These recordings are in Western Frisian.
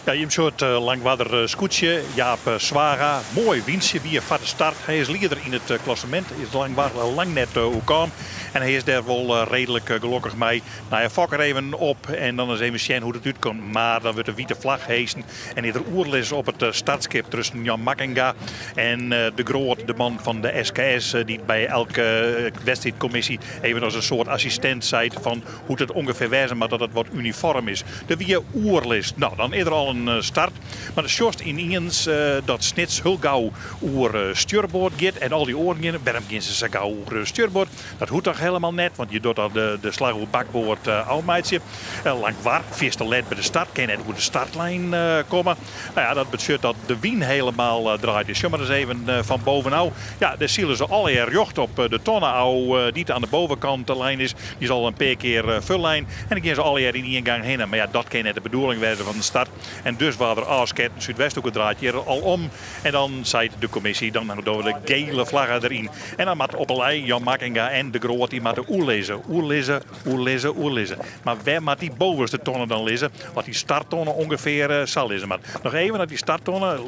Ja, jim sjogge it Langwarder skûtsje, Jaap Zwaga. Moai wyntsje wie foar de start. Hy is lieder yn it klassemint, is Langwar lang net oerkaam. En hy is dêr wol reedlik gelokkich mei. Nou ja, fok er even op en dan ris even sjen hoe't it útkomt. Mar dan wurdt de wite flach heesen en is der oerlis op it startskip tusken Jan Makkinga en De Groot, de man fan de SKS, dy't by elke wedstriidkommisje even as in soart assistint seit fan hoe't it ûngefear wêze moat dat it wat unifoarm is. Der wie oerlis. No, dan is der al in start. Mar dan sjochst yniens dat Snits hiel gau oer stjurboard giet en al dy oaren geane. Wêrom gean se sa gau oer stjurboard? Dat hoecht toch helemaal net, want je docht al de slach oer bakboard ôfmeitsje. Langwar, fierste let by de start, kin net oer de startlijn komme. Nou ja, dat betsjut dat de wyn helemaal draait. Sjoch mar ris even fan bovenôf. Ja, dêr sile se allegear rjocht op de tonne ôf dy't aan de bovenkant lein is. Dy is al in pear kear fullein. En dan gean se allegear yn ien gang hinne. Mar ja, dat kin net de bedoeling wêze fan de start. En dus waard der ôfsketten. Súdwesthoeke draait hjir al om. En dan seit de kommisje, dan dogge we de gele flagge deryn. En dan moat op 'e lei Jan Makkinga en De Groot dy moatte oerlizze, oerlizze, oerlizze, oerlizze. Mar wêr moat dy bovenste tonne dan lizze? As dy starttonne ûngefear sa lizze moat. Noch even at dy starttonne,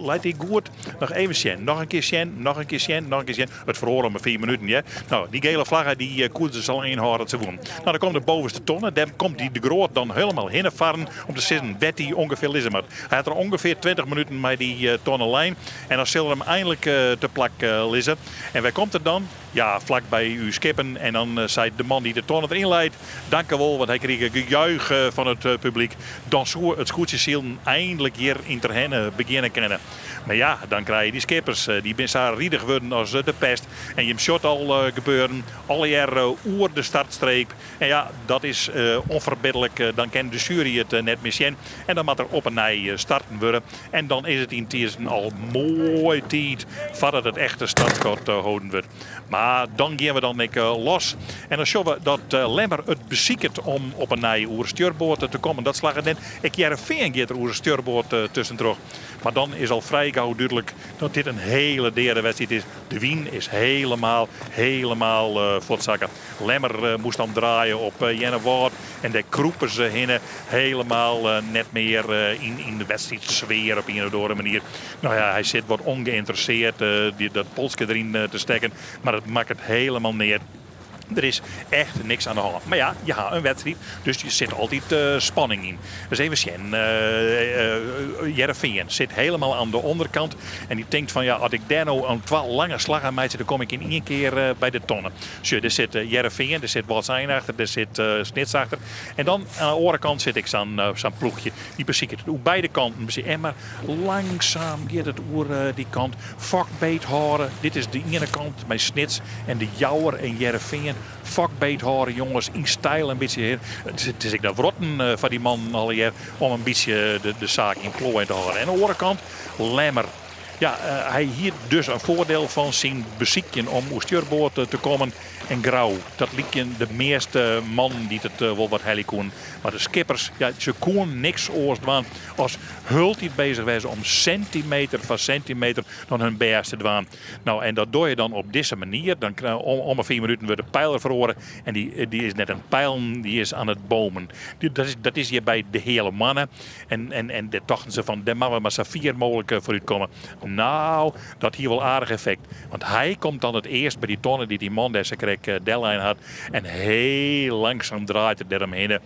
leit dy goed? Noch even sjen, noch in kear sjen, noch in kear sjen, noch in kear sjen. It feroare om 'e 5 minuten, hear. No, dy gele flagge dy koene se sa lang ynhâlde as se woene. No, dan komt de bovenste tonne, dêr komt dy De Groot dan helemaal hinne farren om te sizzen wêr't dy ûngefear lizze moat. Hy hat der ûngefear 20 minuten mei dy tonne lein en dan sil er him einlik te plak lizze. En wêr komt er dan? Ja, flak by ús skippen. En dan seit de man dy't de tonne deryn leit, dankewol, want hy krige gejuich fan it publyk. Dan soe it skûtsjesilen einlik hjir yn Terherne begjinne kinne. Mar ja, dan krije dy skippers, dy binne sa ridich wurden as de pest. En jim sjocht al gebeuren, allegear oer de startstreep. En ja, dat is ûnferbidlik, dan kin de sjuery it net mear sjen. En dan moat der op 'e nij starten wurde. En dan is it yntusken al moai tiid foardat it echte startskot holden wurdt. Mar dan gean we dan ek los. En dan sjogge we dat Lemmer it besiket om op 'e nij oer stjurboard te kommen. Dat slagget net. Ek Hearrenfean giet der oer stjurboard tuskentroch. Mar dan is al frij gau dúdlik dat dit in hele deade wedstriid is. De wyn is helemaal, helemaal fuortsakke. Lemmer moast dan draaie op Earnewâld en dêr krûpe se hinne. Helemaal net mear yn de wedstriidsfear op ien of oare manier. No ja, hy sit wat ûngeïnteresseerd dat polske deryn te stekken, mar it makket helemaal neat. Der is echt niks aan de hân. Mar ja, je ha in wedstriid, dus der sit altyd spanning yn. Dus even sjen. Hearrenfean sit helemaal aan de ûnderkant en dy tinkt fan ja, as ik dêr no in twa lange slaggen meitsje, dan kom ik yn ien kear by de tonne. Sjoch, dêr sit Hearrenfean, dêr sit Wâldsein achter, dêr sit Snits achter. En dan aan de oare kant sit ek sa'n sa'n ploechje. Dy besiket it oer beide kanten. En mar langsaam giet it oer dy kant. Fok beet hâlde. Dit is de iene kant mei Snits en de Jouwer en Hearrenfean. Fok beet hâlde, jonges, yn styl in bytsje. It is ek de wrotten foar dy mannen allegear om in bytsje de saak yn ploai te hâlden. En oan de oare kant Lemmer. Ja, hy hie dus in foardiel fan syn besykjen om oer stjurboard te kommen. En Grou, dat lykje de measte mannen dy't it wol wat helje koenen. Mar de skippers, ja, se koenen niks oars dwaan as hieltyd bezich wêze om sintimeter foar sintimeter dan hun bêst te dwaan. No, en dat doe je dan op dizze manier. Dan om 'e 5 minuten wurdt de peiler feroare. En dy is net in peilen, dy is oan it bomen. Dat is hjir by de Heale Moanne. En dêr tochten se fan, dêr moatte we mar sa fier mooglik foarút komme. Nou, dat hie wol aardich effekt. Want hy komt dan it earst by dy tonne dy't dy man dêr sa krekt dellein hat. En heel langsaam draait er dêromhinne.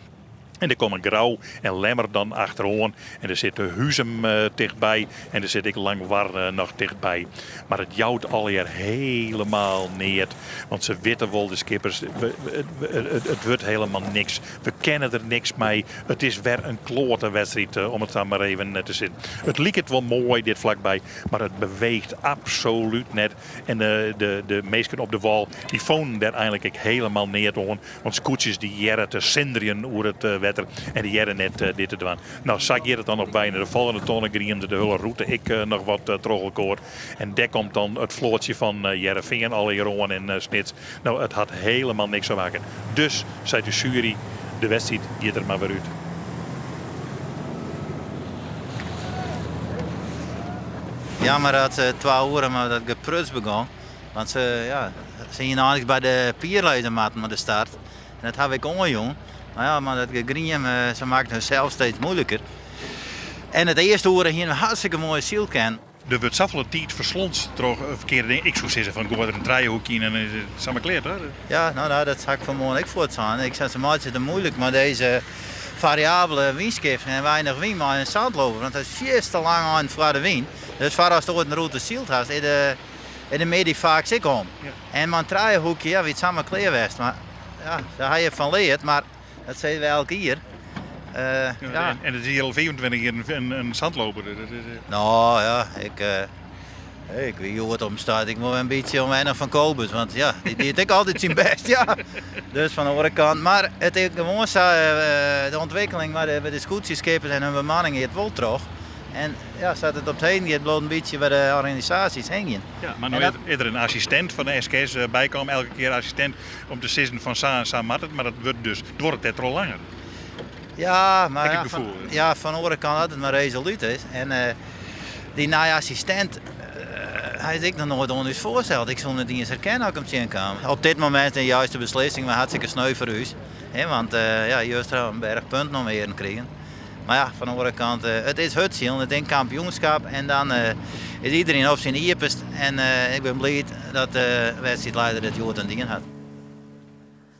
En der komme Grou en Lemmer dan achteroan. En der sit Huzum tichtby. En der sit ek Langwar noch tichtby. Mar it jout allegear helemaal neat. Want se witte wol, de skippers, it wurdt helemaal niks. We kinne der niks mei. It is wer in kloate wedstriid, om it sa mar even te sizzen. It liket wol moai dit flakby, mar it beweecht absolút net. En de, de minsken op de wâl dy fûnen dêr einlik ek helemaal neat oan. Want skûtsjes dy hearre te sinderjen oer it wetter en dy hearre net dit te dwaan. No, sa giet it dan op wei nei de folgjende tonne. Griemde de hiele rûte ek noch wat troch elkoar. En dêr komt dan it floatsje fan Hearrenfean allegear oan en Snits. No, it hat helemaal niks te maken. Dus, seit de sjuery, de wedstriid giet der mar wer út. Jammer dat twa oere mar dat gepruts begûn. Want se, ja, se hiene eins by de pier lizze moatten mei de start. En dat haw ik oanjûn. Mar ja, mar dat gegriem, se makken harsels steeds moeilijker. En it earste oere hiene we hartstikke moai sile kinnen. Der wurdt safolle tiid ferslonst troch ferkearde dingen. Ik soe sizze fan goai der in trijehoekje yn en dan is it samar klear, toch? Ja, no, no, dat ha ik fanmoarn ek fuort sein. Ik sei, se meitsje it der muoilik mei dizze fariabele wynskiften en weinich wyn mei in zandloper. Want it is fierste lang ein foar de wyn. Dus foar ast oait in rûte syld hast, is de, is de middei faaks ek om. Ja. En mei in trijehoekje, ja, wie it samar klear west. Mar ja, dêr ha je fan leard, mar dat sizze we elk jier. Ja. En it is hjir al 25 jier in zandloper. Dat is, No ja, ik wie hjoed op start. Ik wol in bytsje ûnwennich fan Kobus, want ja, dy die ek altyd syn bêst. Ja. Dus fan de oare kant. Mar it is gewoan sa, de ûntwikkeling mei de skûtsjeskippers en hun bemanning giet wol troch. En ja, sa't it op 't heden giet, bliuwt in bytsje by de organisaasjes hingjen. Ja, mar no is der in assistint fan de SKS bykaam, elke kear assistint om te sizzen fan sa en sa moat it, mar dat wurdt dus, duorret dêrtroch langer. Ja, mar ja, fan, ja, fan de oare kant, as it mar resolút is. En dy nije assistint, hy is ek noch noait oan ús foarsteld. Ik soe net iens herkenne as ik him tsjinkaam. Op dit momint in juiste beslissing, mar hartstikke sneu foar ús. Hè, want ja, juster ha we in berch punten om earen krigen. Mar ja, fan de oare kant, it is hurdsilen, it is in kampioenskip en dan is iderien op syn iepenst. En ik bin bliid dat de wedstriidlieder dit hjoed oan dien hat.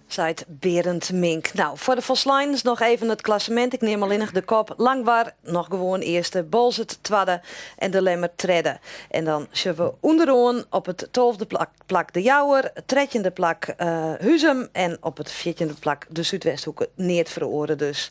Seit Berend Mink. No, foar de folsleinens noch even it klassemint. Ik neam allinnich de kop. Langwar noch gewoan earste, Boalsert twadde en De Lemmer tredde. En dan sjogge we ûnderoan op it tolfde plak, plak De Jouwer, trettjinde plak Huzum en op it fjirtjinde plak de Súdwesthoeke. Neat feroare dus.